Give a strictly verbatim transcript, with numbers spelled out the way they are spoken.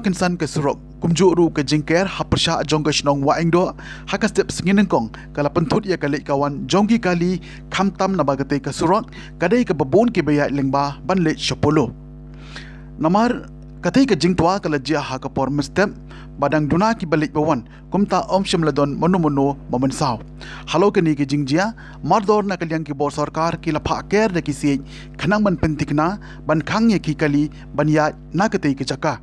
kynsan ka surok kumjuh ruh ka jingker ha pyrshah jong ka shnong Wahingdoh ha ka step sngi nyngkong ka la pynthut ïa ka leit ka wan jong ki kali, khamtam naba katei ka surok ka dei kaba bun kiba ïaid lyngba ban leit sha Polo. Namar katei ka jingtwa ka la jia ha ka por mynstep ba dang duna kiba leit ba wan, kumta ym shym la don mano mano ba mynsaw. Halor kane ka jingjia, mardor na ka liang ki bor sorkar ki la phah ker da ki siej khnang ban pynthikna ban khang ïa ki kali ban ïaid na katei ka jaka.